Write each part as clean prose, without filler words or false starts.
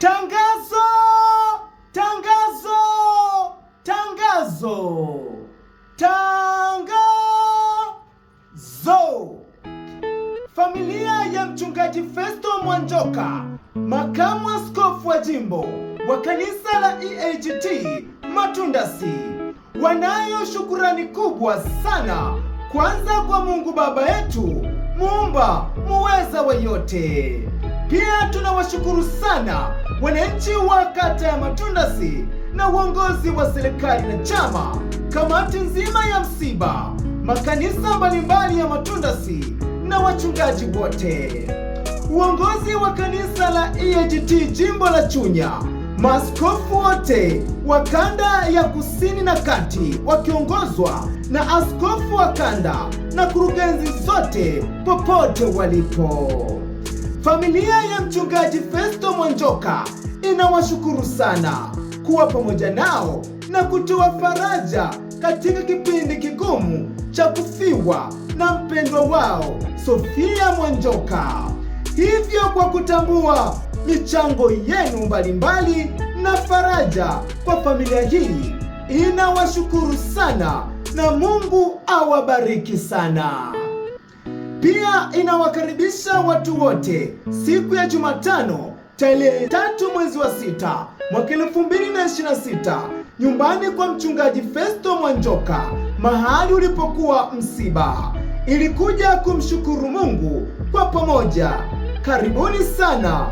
Tangazo! Tangazo! Tangazo! Tangazo! Familia ya Mchungaji Festo Mwanjoka, makamu askofu wa jimbo wa kanisa la EAGT Matundasi, wanayo shukurani kubwa sana, kwanza kwa Mungu Baba yetu muumba muweza wa yote. Pia tunawashukuru sana wananchi wa kata ya Matundasi na uongozi wa serikali na chama, kamati nzima ya msiba, makanisa mbalimbali ya Matundasi na wachungaji wote, uongozi wa kanisa la EAGT jimbo la Chunya, maaskofu wote wa kanda ya kusini na kati wakiongozwa na askofu wa kanda na kurugenzi zote popote walipo. Familia ya Mchungaji Festo Mwanjoka inawashukuru sana kuwa pamoja nao na kutoa faraja katika kipindi kigumu cha kufiwa na mpendwa wao Sofia Mwanjoka. Hivyo kwa kutambua michango yenu mbalimbali na faraja kwa familia hii, inawashukuru sana na Mungu awabariki sana. Pia inawakaribisha watu wote siku ya Jumatano tarehe 3 mwezi wa 6 mwaka 2026 nyumbani kwa Mchungaji Festo Mwanjoka, mahali ulipokuwa msiba, ilikuja kumshukuru Mungu kwa pamoja. Karibuni sana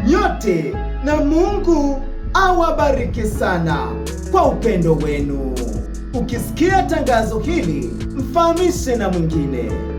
nyote na Mungu awabariki sana kwa upendo wenu. Ukisikia tangazo hili, mfahamishe na mwingine.